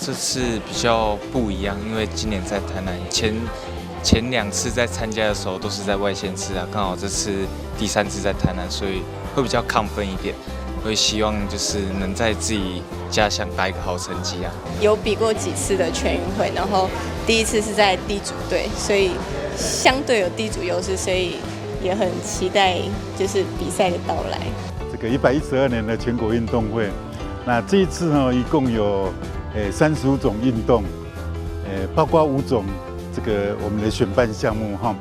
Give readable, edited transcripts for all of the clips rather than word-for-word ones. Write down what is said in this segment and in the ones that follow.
這次比較不一樣，因為今年在台南，前兩次在參加的時候都是在外縣市啊，剛好這次第三次在台南，所以會比較亢奮一點，會希望就是能在自己家鄉打一個好成績啊。有比過幾次的全運會，然後第一次是在地主隊，所以相對有地主優勢，所以也很期待就是比賽的到來。這個112年的全國運動會，那這一次呢，一共有35種運動，包括5種這個我們的選辦項目哈。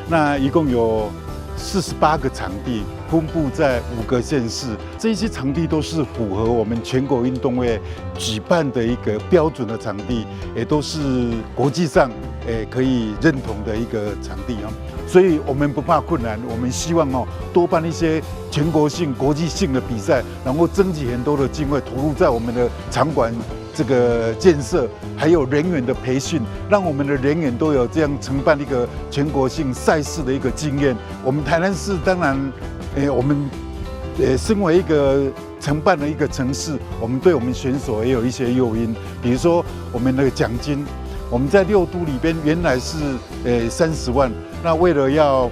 那一共有48個場地，分布在5個縣市，這些場地都是符合我們全國運動會舉辦的一個標準的場地，也都是國際上可以認同的一個場地啊。所以我們不怕困難，我們希望哦多辦一些全國性、國際性的比賽，然後爭取很多的經費投入在我們的場館這個建設，還有人員的培訓，讓我們的人員都有這樣承辦一個全國性賽事的一個經驗。我們台南市當然，我們身為一個承辦的一個城市，我們對我們選手也有一些誘因，比如說我們的獎金，我們在6都裡邊原來是30萬，那為了要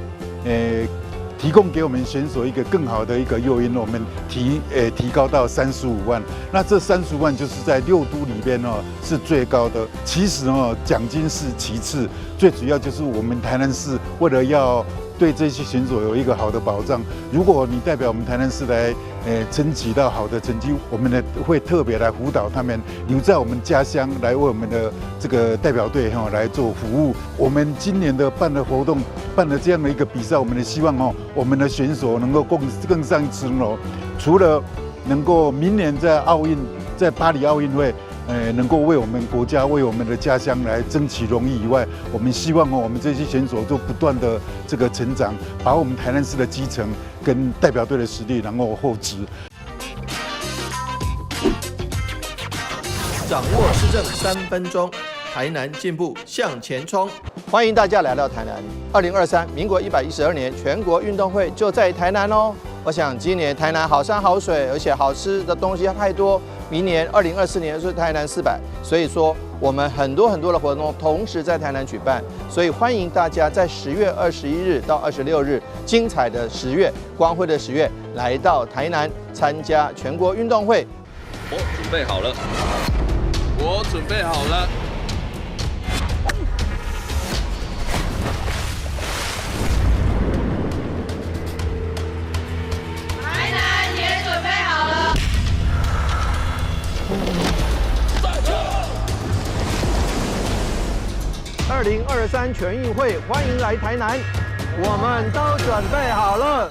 提供給我們選手一個更好的一個誘因，我們提高到35萬。那這35萬就是在6都裡邊哦是最高的。其實哦獎金是其次，最主要就是我們台南市為了要對這些選手有一個好的保障。如果你代表我們台南市來爭取到好的成績，我們呢會特別來輔導他們留在我們家鄉來為我們的這個代表隊哈來做服務。我們今年的辦的活動，辦了這樣的一個比賽，我們的希望哦，我們的選手能夠更上一層樓，除了能夠明年在奧運，在巴黎奧運會，能夠為我們國家、為我們的家鄉來爭取榮譽以外，我們希望哦，我們這些選手都不斷的這個成長，把我們台南市的基層跟代表隊的實力，然後厚植。掌握市政3分鐘，台南進步向前衝。歡迎大家來到台南。2023民國112年全國運動會就在台南哦。我想今年台南好山好水，而且好吃的東西太多。明年2024年是台南400，所以說我們很多很多的活動同時在台南舉辦，所以歡迎大家在10月21日到26日，精彩的10月，光輝的10月，來到台南參加全國運動會。我準備好了，我準備好了。2023全運會，歡迎來台南，我們都準備好了。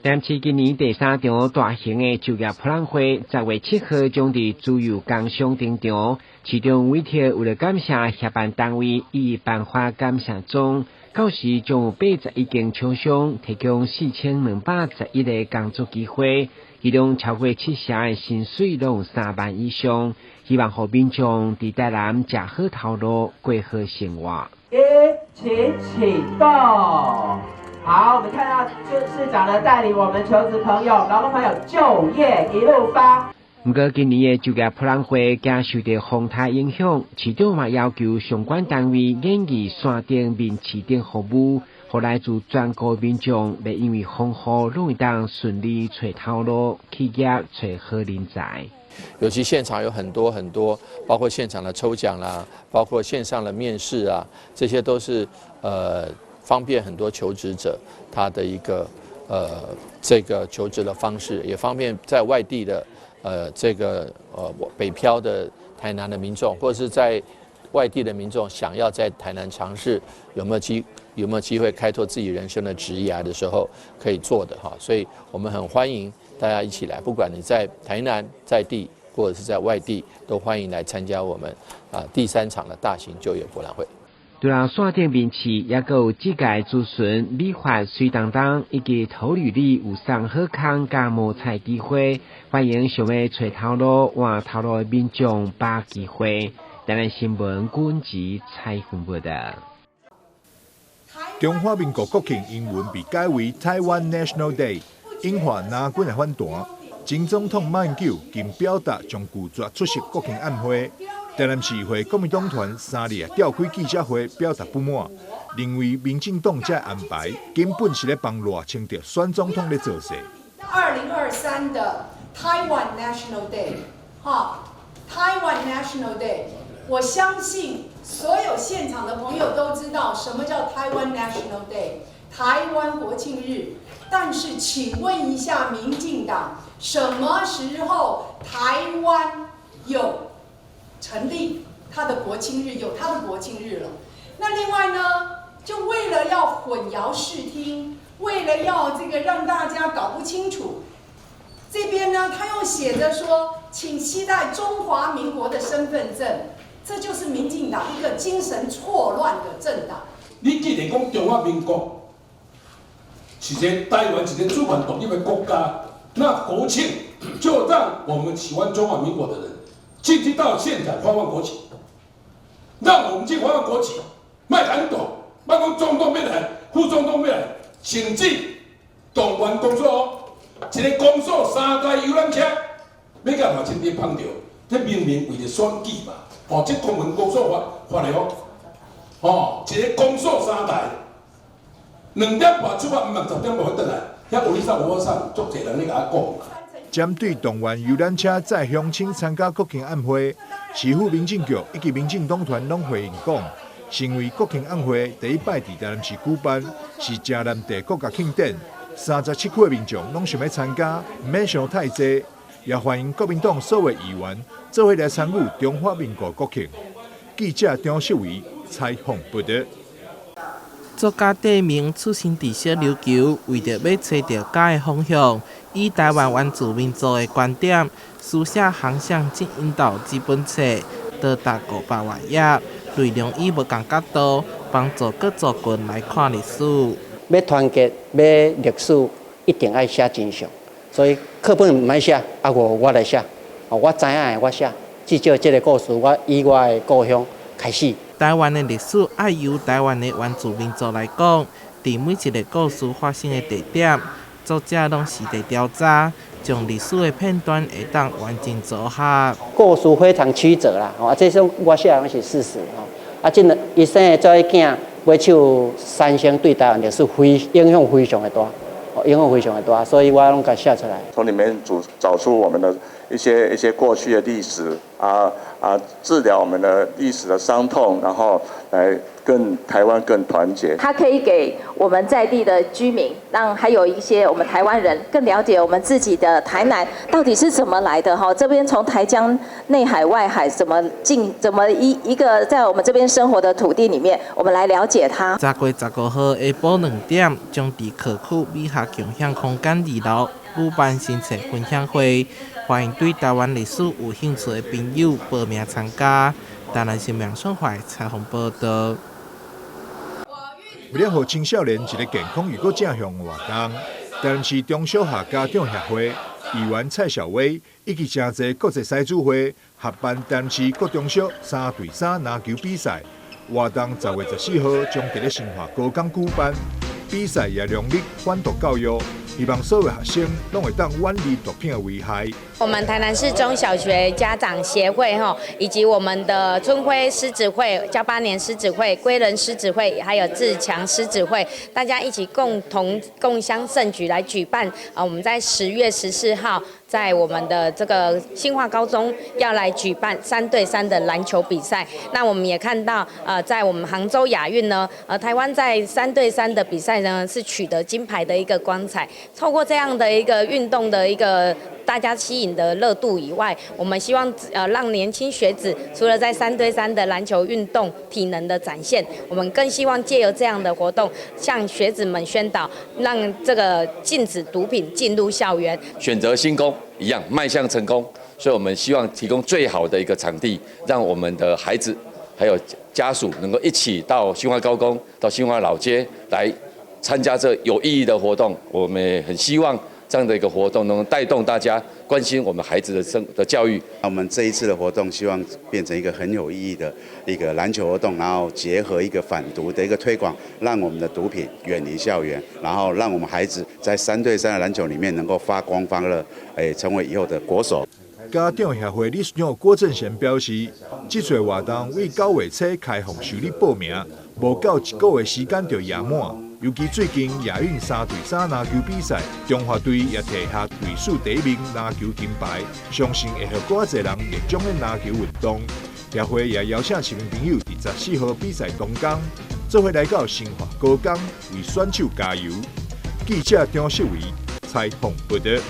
台南市今年第3場大型的就業博覽會，10月7號將佇自由港商登場。市長委託為了感謝協辦單位，伊頒發感謝狀，到時將有81間廠商提供4211個工作機會，其中超過70%的薪水攏有3萬以上。希望予民眾佇台南食好頭路，過好生活。一起啟動。好，我們看到市長呢帶領我們求職朋友、勞工朋友就業一路發。毋過今年的就業博覽會驚受著風颱影響，市長嘛要求相關單位研議山頂面市頂服務，予來自全國民眾袂因為風雨攏會當順利揣頭路，企業揣好人才。尤其現場有很多很多，包括現場的抽獎啦，包括線上的面試啊，這些都是方便很多求職者他的一個這個求職的方式，也方便在外地的這個北漂的台南的民眾，或者是在外地的民眾想要在台南嘗試有沒有機會開拓自己人生的職涯的時候可以做的哈，所以我們很歡迎大家一起來，不管你在台南在地或者是在外地，都歡迎來參加我們第3場的大型就業博覽會。除了線頂面試，猶閣有職涯諮詢、美髮、水當當以及投履歷有送好康佮摸菜機會，歡迎想欲揣頭路換頭路的民眾把握機會。台南新聞軍籍採訪報道。中華民國國慶英文被改為 Taiwan National Day，引發藍軍的反彈。前總統馬英九更表達將拒絕出席國慶晚會。台南市議會國民黨團三日召開記者會，表達不滿，認為民進黨這安排根本是咧幫賴清德選總統咧造勢。 2023的 Taiwan National Day，哈，Taiwan National Day，我相信所有現場的朋友都知道什麼叫 Taiwan National Day，台灣國慶日。但是，請問一下民進黨，什麼時候台灣有成立他的國慶日，有他的國慶日了？那另外呢，就為了要混淆視聽，為了要這個讓大家搞不清楚，這邊呢，他又寫着說，請攜帶中華民國的身份證，這就是民進黨一個精神錯亂的政黨。你既然講中華民國是一個台灣是一個主權獨立的國家，那國慶就讓我們喜歡中華民國的人進去到現場發放國旗，讓我們去發放國旗，莫反動，莫講總統欲來，副總統欲來，甚至動員公所哦，一個公所三台遊覽車，欲共賴清德捧著，這明明為著選舉嘛，哦，這公文公所發發的哦，哦，一個公所三台，2點半出發，毋通10點半轉來，遐有你啥無我啥，足濟人咧共我講。針對動員遊覽車載鄉親參加國慶晚會，市府民政局以及民進黨團攏回應講，成為國慶晚會第一擺佇台南市舉辦，是誠難得國家慶典，37區的民眾攏想欲參加，毋免傷太濟，也歡迎國民黨所有議員做伙來參與中華民國國慶。記者張秀維採訪報道。作家戴明出生佇小琉球，為著欲揣著家的方向，以台灣原住民族的觀點，書寫《航向指引導》這本冊，長達500外頁，內容以無仝角度，幫助各族群來看歷史。欲團結，欲歷史，一定愛寫真相。所以課本毋愛寫，啊我來寫，我知影的我寫，至少這個故事，我以我的故鄉開始。台灣的歷史愛由台灣的原住民族來講，佇每一个故事發生的地點，作者攏實地調查，將歷史的片段會當完整組合。故事非常曲折啦，吼，啊，這種我寫的攏是事實吼。啊，這個伊生的這个囝尾手三星對台灣歷史非影響非常的大，影響非常的大，所以我攏共寫出來。從裡面找出我們的一些過去的歷史啊，治療我們的歷史的傷痛，然後來更台灣更團結。它可以給我們在地的居民，讓還有一些我們台灣人更了解我們自己的台南到底是怎麼來的哈。這邊從台江內海外海怎麼進，怎麼一個在我們這邊生活的土地裡面，我們來了解它。10月15號下晡2點，將佇北區美學共享空間二樓舉辦新冊分享會，歡迎對台灣歷史有興趣的朋友報名參加。台南新聞雙懷採訪報道。為了予青少年一个健康又閣正向的活動，台南市中小學家長協會議員蔡小威以及誠濟國際賽組會合辦台南市國中小3對3籃球比賽，活動10月14號將佇咧新化高工舉辦。比賽也融入反毒教育，希望所有學生攏會當遠離毒品的危害。我們台南市中小學家長協會吼，以及我們的春暉獅子會、噍吧哖獅子會、歸仁獅子會，還有自強獅子會，大家一起共同共襄盛舉來舉辦。啊，我們在10月14號，在我們的這個新化高中要來舉辦3對3的籃球比賽。那我們也看到，在我們杭州亞運呢，台灣在3對3的比賽呢是取得金牌的一個光彩。透過這樣的一個運動的一個大家吸引的熱度以外，我們希望讓年輕學子除了在3對3的籃球運動體能的展現，我們更希望借由這樣的活動，向學子們宣導，讓這個禁止毒品進入校園。選擇興工一樣邁向成功，所以我們希望提供最好的一個場地，讓我們的孩子還有家屬能夠一起到新化高工、到新化老街來參加這有意義的活動。我們也很希望這樣的一個活動能帶動大家關心我們孩子的生的教育。我們這一次的活動，希望變成一個很有意義的一個籃球活動，然後結合一個反毒的一個推廣，讓我們的毒品遠離校園，然後讓我們孩子在3對3的籃球裡面能夠發光發熱，成為以後的國手。家長協會理事長郭正賢表示，這次活動為9月初開放受理報名，無夠一個月時間就額滿。尤其最近亞運3對3籃球比賽，中華隊也摕下隊數第一名籃球金牌，相信會予閣較濟人熱衷的籃球運動。協會也邀請市民朋友佇14號比賽當天，做伙來到新化高工為選手加油。記者張秀維採訪報導。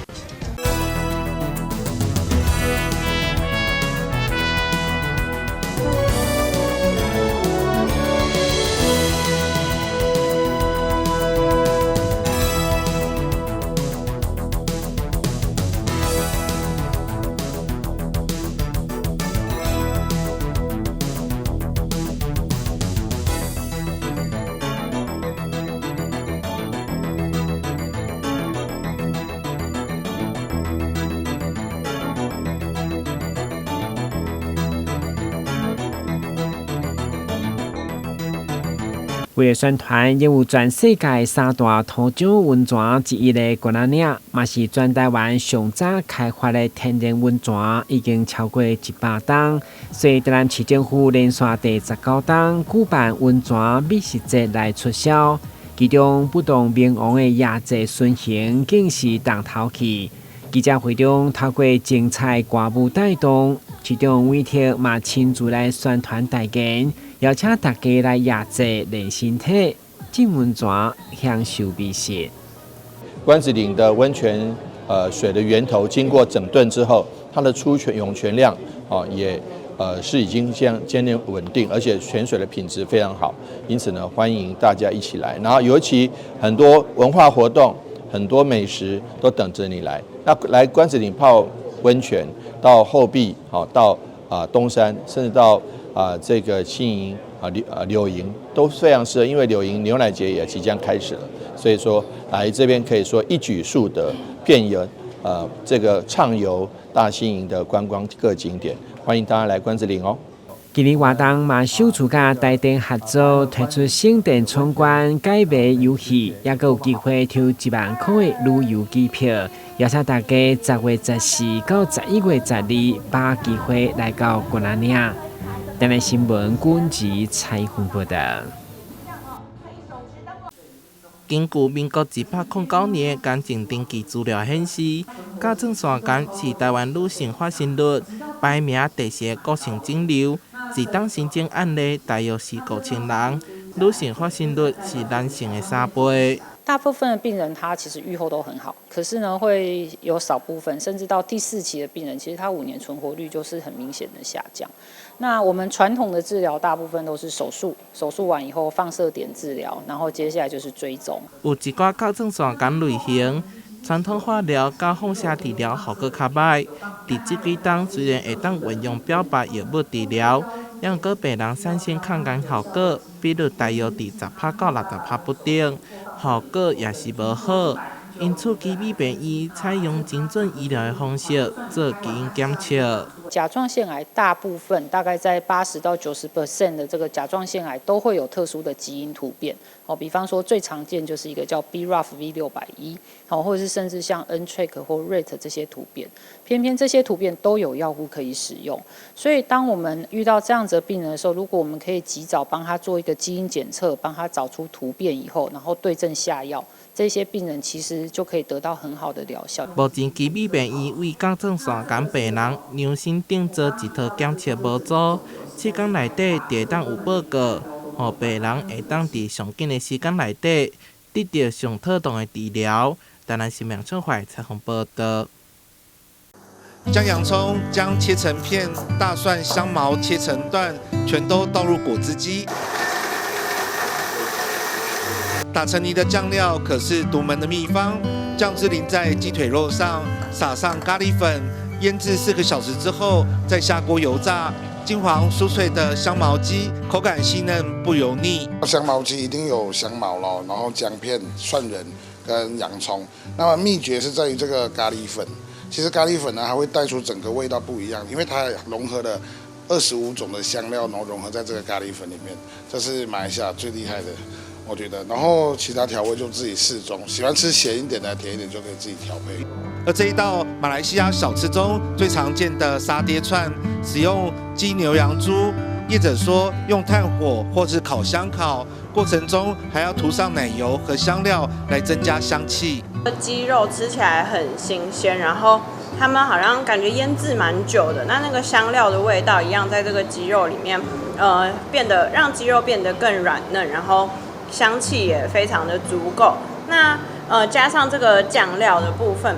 為了宣傳擁有全世界三大土壤溫泉之一的關仔嶺，嘛是全台灣上早開發的天然溫泉，已經超過100冬。所以台南市政府連續第19冬舉辦溫泉美食節來促銷，其中不動明王的夜祭巡行更是重頭戲。記者會中透過精彩歌舞帶動，市長委託嘛親自來宣傳代言。邀請大家來夜祭練身體、浸溫泉、享受美食。關子嶺的溫泉，水的源頭經過整頓之後，它的出泉湧泉量也是已經漸漸穩定，而且泉水的品質非常好。因此呢，歡迎大家一起來。然後尤其很多文化活動、很多美食都等着你來。那來關子嶺泡溫泉，到後壁，到東山，甚至到這個新營柳營都非常適合，因為柳營牛奶節也即將開始了，所以說來這邊可以說一舉數得，遍遊這個暢遊大新營的觀光各景點，歡迎大家來關子嶺哦。今年活動嘛首次佮台電合作推出省電闖關解謎遊戲，也閣有機會抽1萬塊的旅遊機票，邀請大家10月14到11月12把握機會來到關仔嶺。台南新聞軍事采訪報道。根據民國109年癌症登記資料顯示，甲狀腺癌是台灣女性發生率排名第四的惡性腫瘤，一當新增案例大約是5000人，女性發生率是男性的3倍。大部分的病人他其實預後都很好，可是呢，會有少部分甚至到第4期的病人，其實他5年存活率就是很明顯的下降。那我們傳統的治療大部分都是手術，手術完以後放射點治療，然後接下來就是追蹤。有一寡甲狀腺癌類型，傳統化療佮放射治療效果較歹。佇這幾冬雖然會當運用標靶藥物治療，猶過病人產生抗癌效果比率大約佇10%到60%不等，效果也是無好。因此，奇美病院採用精準醫療的方式做基因檢測。甲狀腺癌大部分大概在80到90% 的這個甲狀腺癌都會有特殊的基因突變。哦，比方說最常見就是一個叫 BRAF V600E，好，或者是甚至像 NTRK 或 RET 這些突變，偏偏這些突變都有藥物可以使用。所以當我們遇到這樣子的病人的時候，如果我們可以及早幫他做一個基因檢測，幫他找出突變以後，然後對症下藥，這些病人其實就可以得到很好的療效。目前奇美病院為甲狀腺癌病人量身定做一套檢測模組，7天內底就會當有報告，予病人會當佇上緊的時間內底得到上妥當的治療。台南新聞出發採訪報道。將洋蔥、薑切成片，大蒜、香茅切成段，全都倒入果汁機。打成泥的醬料可是獨門的秘方，醬汁淋在雞腿肉上，撒上咖喱粉，醃製4個小時之後，再下鍋油炸，金黃酥脆的香茅雞，口感細嫩不油膩。香茅雞一定有香茅咯，然後薑片、蒜仁跟洋蔥。那麼秘訣是在於這個咖喱粉。其實咖喱粉呢，它會帶出整個味道不一樣，因為它融合了25種的香料，然後融合在這個咖喱粉裡面，這是馬來西亞最厲害的，我覺得。然後其他調味就自己適中，喜歡吃鹹一點的、甜一點就可以自己調配。而這一道馬來西亞小吃中最常見的沙爹串，使用雞、牛、羊、豬。業者說用炭火或是烤箱烤，過程中還要塗上奶油和香料來增加香氣。雞肉吃起來很新鮮，然後他們好像感覺醃製蠻久的，那個香料的味道一樣，在這個雞肉裡面，變得讓雞肉變得更軟嫩，然後香氣也非常的足夠。那加上這個醬料的部分，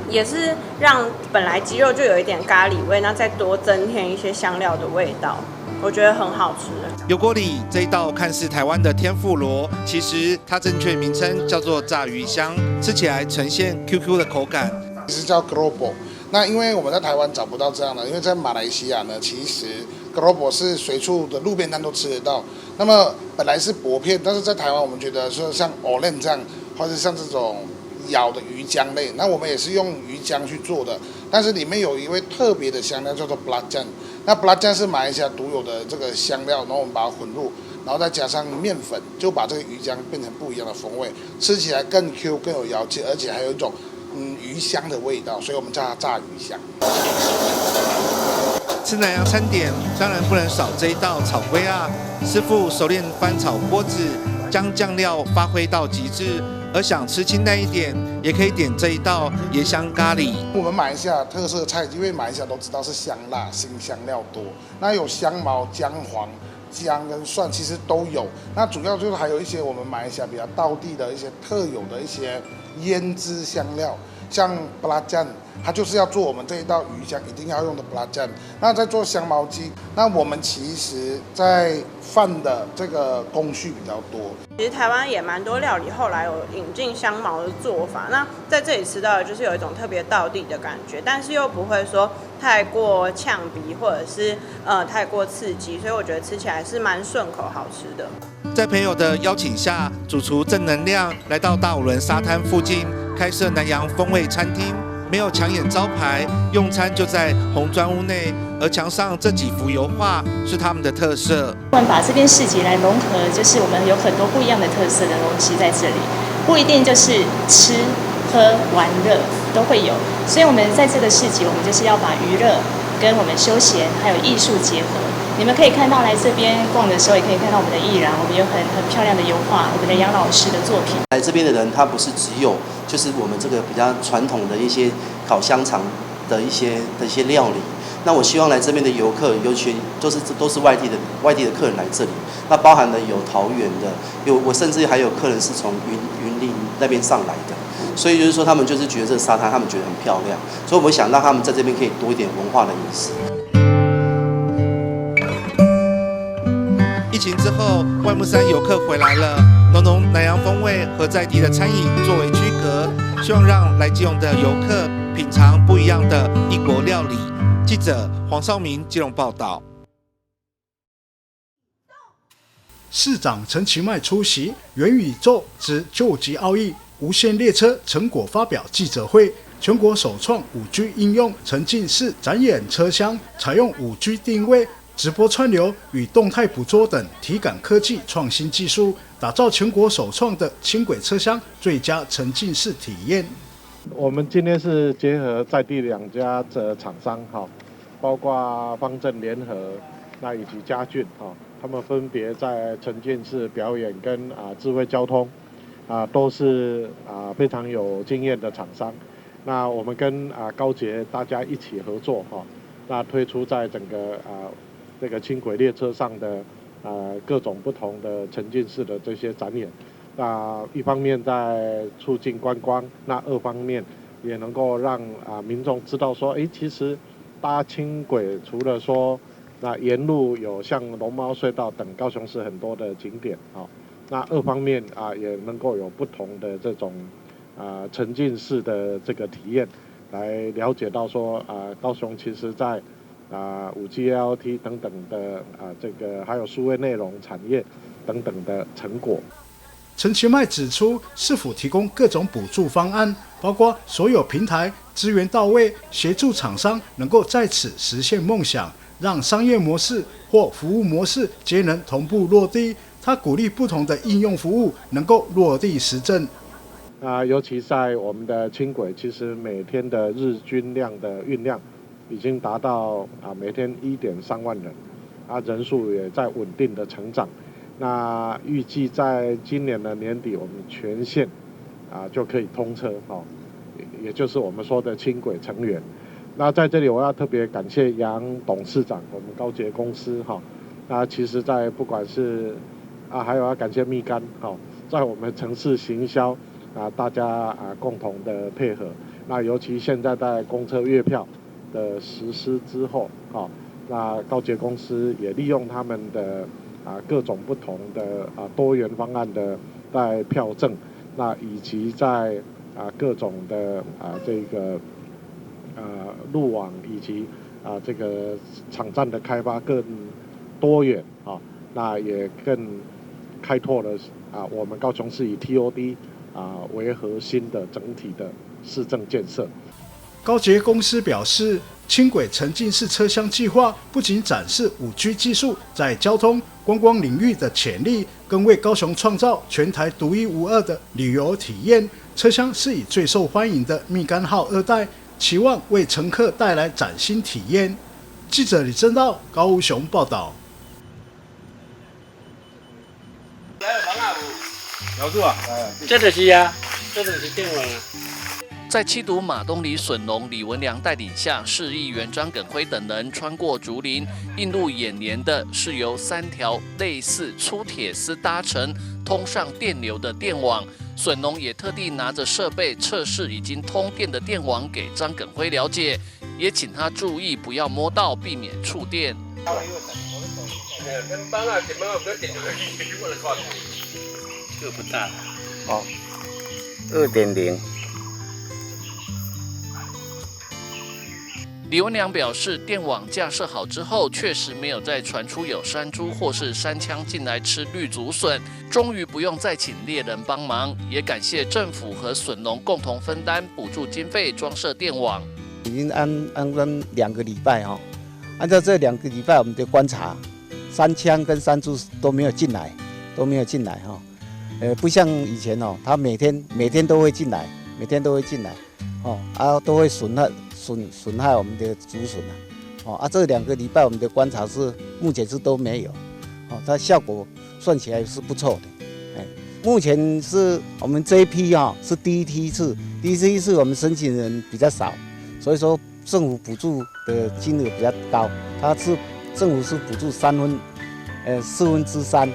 也是讓本來雞肉就有一點咖喱味，那再多增添一些香料的味道，我覺得很好吃。油鍋裡這一道看似台灣的天婦羅，其實它正確名稱叫做炸魚香，吃起來呈現 QQ 的口感。其實叫 keropok，那因為我們在台灣找不到這樣的，因為在馬來西亞呢，其實 keropok 是隨處的路邊攤都吃得到。那麼本來是薄片，但是在台灣我們覺得說像藕鏈這樣，或者像這種咬的魚漿類，那我們也是用魚漿去做的，但是裡面有一味特別的香料叫做 belacan，那 belacan 是馬來西亞獨有的這個香料，然後我們把它混入，然後再加上麵粉，就把這個魚漿變成不一樣的風味，吃起來更 Q 更有咬勁，而且還有一種魚香的味道，所以我們叫它炸魚香。吃南洋餐點當然不能少這一道炒粿仔，師傅熟練翻炒鍋子，將醬料發揮到極致。而想吃清淡一點，也可以點這一道椰香咖喱。我們馬來西亞特色菜，因為馬來西亞都知道是香辣、辛香料多，那有香茅、薑黃、薑跟蒜，其實都有。那主要就是還有一些我們馬來西亞比較道地的一些特有的一些醃製香料，像 belacan，它就是要做我們這一道魚香一定要用的 belacan。那在做香茅雞，那我們其實在飯的這個工序比較多。其實台灣也蠻多料理，後來有引進香茅的做法。那在這裡吃到的就是有一種特別道地的感覺，但是又不會說太過嗆鼻或者是太過刺激，所以我覺得吃起來是蠻順口好吃的。在朋友的邀請下，主廚正能量來到大武崙沙灘附近開設南洋風味餐廳，沒有搶眼招牌，用餐就在紅磚屋內，而牆上這幾幅油畫是他們的特色。我們把這邊市集來融合，就是我們有很多不一樣的特色的東西在這裡，不一定就是吃喝玩樂都會有，所以我們在這個市集，我們就是要把娛樂跟我們休閒還有藝術結合。你們可以看到來這邊逛的時候，也可以看到我們的藝廊，我們有很漂亮的油畫，我們的楊老師的作品。來這邊的人，他不是只有就是我們這個比較傳統的一些烤香腸的一些料理。那我希望來這邊的遊客，尤其都是外地的客人來這裡，那包含了有桃園的，有我甚至還有客人是從雲林那邊上來的，所以就是說他們就是覺得這個沙灘，他們覺得很漂亮，所以我想讓他們在這邊可以多一點文化的飲食。疫情之後，外木山遊客回來了，濃濃南洋風味和在地的餐飲作為區隔，希望讓來基隆的遊客品嘗不一樣的異國料理。記者黃少明基隆報道。市長陳其邁出席元宇宙之究極奧義無限列車成果發表記者會，全國首創5G 應用沉浸式展演車廂，採用5G 定位、直播串流與動態捕捉等體感科技創新技術，打造全國首創的輕軌車廂最佳沉浸式體驗。我們今天是結合在地兩家的廠商哈，包括方正聯合，那以及嘉駿哈，他們分別在沉浸式表演跟智慧交通都是非常有經驗的廠商。那我們跟高捷大家一起合作哈，那推出在整個這個輕軌列車上的各種不同的沉浸式的這些展演。那一方面在促進觀光，那二方面也能夠讓民眾知道說，其實搭輕軌除了說那沿路有像龍貓隧道等高雄市很多的景點啊，那二方面也能夠有不同的這種沉浸式的這個體驗，來了解到說高雄其實在啊5G IoT 等等的啊這個還有數位內容產業等等的成果。陳其邁指出，市府提供各種補助方案，包括所有平台資源到位，協助廠商能夠在此實現夢想，讓商業模式或服務模式皆能同步落地。他鼓勵不同的應用服務能夠落地實證。啊，尤其在我們的輕軌，其實每天的日均量的運量已經達到啊每天1.3萬人，啊人數也在穩定的成長。那預計在今年的年底，我們全線啊就可以通車哦，也就是我們說的輕軌成員。那在這裡我要特別感謝楊董事長，我們高捷公司哈。那其實，在不管是啊，還有要感謝蜜柑哈，在我們城市行銷啊，大家啊共同的配合。那尤其現在在公車月票的實施之後，哈，那高捷公司也利用他們的啊各種不同的啊多元方案的在票證，那以及在啊各種的啊這個路網以及啊這個場站的開發更多元啊，那也更開拓了啊我們高雄市以 TOD 啊為核心的整體的市政建設。高捷公司表示，輕軌沉浸式車廂計劃不僅展示5G 技術在交通觀光領域的潛力，更為高雄創造全台獨一無二的旅遊體驗。車廂是以最受歡迎的蜜柑號二代，期望為乘客帶來嶄新體驗。記者李正道高雄報道。老杜啊，這就是啊，這就是電網啊。在七堵馬東里筍農李文良帶領下，市議員張耿輝等人穿過竹林，映入眼簾的是由3條類似粗鐵絲搭成、通上電流的電網。筍農也特地拿着設備測試已經通電的電網給張耿輝了解，也請他注意不要摸到，避免觸電。這不大，哦，2.0。李文良表示，電網架設好之後，確實沒有再傳出有山豬或是山羌進來吃綠竹筍，終於不用再請獵人幫忙，也感謝政府和筍農共同分擔補助經費裝設電網。已經安裝2個禮拜哈，按照這2個禮拜我們的觀察，山羌跟山豬都沒有進來，都沒有進來哈。不像以前哦，他每天都會進來，每天都會進來，哦啊都會損害。損害我們的竹筍啊，哦啊，這2個禮拜我們的觀察是目前是都沒有，哦，它效果算起來是不錯的，哎，目前是我們這一批啊是第一梯次，第一梯次我們申請人比較少，所以說政府補助的金額比較高，它是政府是補助3分，3/4，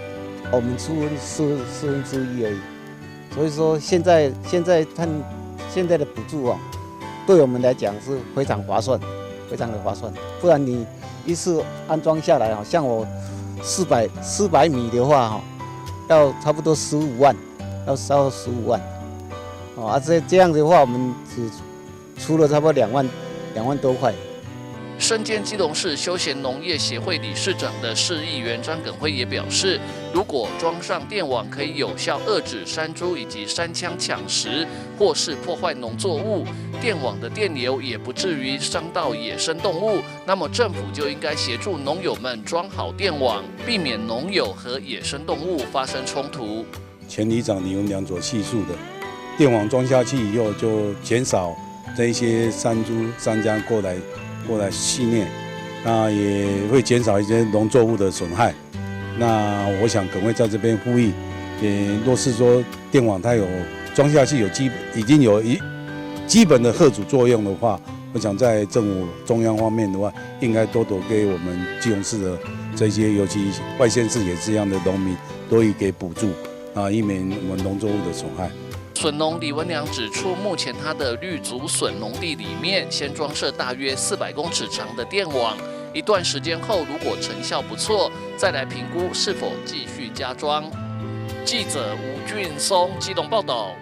我們出1/4而已，所以說現在看現在的補助哦。對我們來講是非常划算，非常的划算。不然你一次安裝下來，像我400米的話，哈，要差不多15萬，要燒15萬。哦，啊，這樣的話，我們只出了差不多2萬多塊。身兼基隆市休閒農業協會理事長的市議員張耿輝也表示，如果裝上電網，可以有效遏止山豬以及山羌搶食或是破壞農作物，電網的電流也不至於傷到野生動物。那麼政府就應該協助農友們裝好電網，避免農友和野生動物發生衝突。前里長李文良所敘述的，電網裝下去以後，就減少這一些山豬、山羌過來戲虐，那也會減少一些農作物的損害。那我想耿輝在這邊呼籲，若是說電網它有裝下去有已經有一基本的嚇阻作用的話，我想在政府中央方面的話，應該多多給我們基隆市的這些，尤其外縣市也這樣的農民，多予給補助啊，以免我們農作物的損害。筍農李文良指出，目前他的綠竹筍農地裡面先裝設大約400公尺長的電網，一段時間後，如果成效不錯，再來評估是否繼續加裝。記者吳俊松基隆報道。